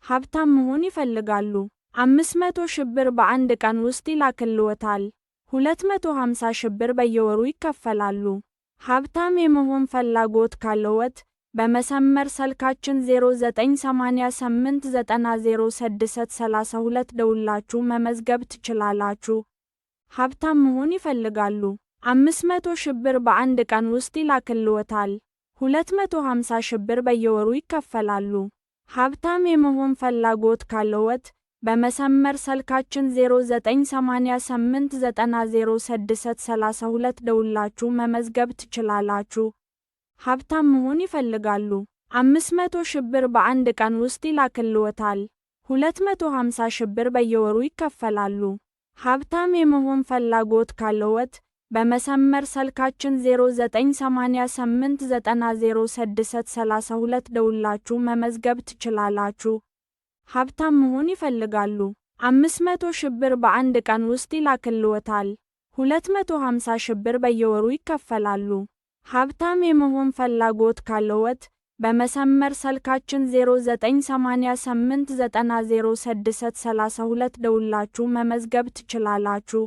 ሀብታም መሆን ይፈልጋሉ? 500 ሺህ ብር በአንድ ቀን ውስጥ ይላክልዎታል። 250 ሺህ ብር በየወሩ ይከፈላሉ። ሀብታም የመሆን ፍላጎት ካለዎት በመስመር ስልካችን 0988900632 ደውላችሁ መመዝገብ ትችላላችሁ። ሀብታም መሆን ይፈልጋሉ? 500 ሺህ ብር በአንድ ቀን ውስጥ ይላክልዎታል። 250 ሺህ ብር በየወሩ ይከፈላሉ። ሀብታም የመሆን ፍላጎት ካለዎት በመስመር ስልካችን 0988900632 ደውላችሁ መመዝገብ ትችላላችሁ። ሀብታም መሆን ይፈልጋሉ? 500 ሺህ ብር በአንድ ቀን ውስጥ ይላክልዎታል። 250 ሺህ ብር በየወሩ ይከፈላሉ። ሀብታም የመሆን ፍላጎት ካለዎት በመስመር ስልካችን 0988900632 ደውላችሁ መመዝገብ ትችላላችሁ። ሀብታም መሆን ይፈልጋሉ? 500 ሺህ ብር በአንድ ቀን ውስጥ ይላክልዎታል። 250 ሺህ ብር በየወሩ ይከፈላሉ። ሀብታም የመሆን ፍላጎት ካለዎት በመስመር ስልካችን 0988900632 ደውላችሁ መመዝገብ ትችላላችሁ።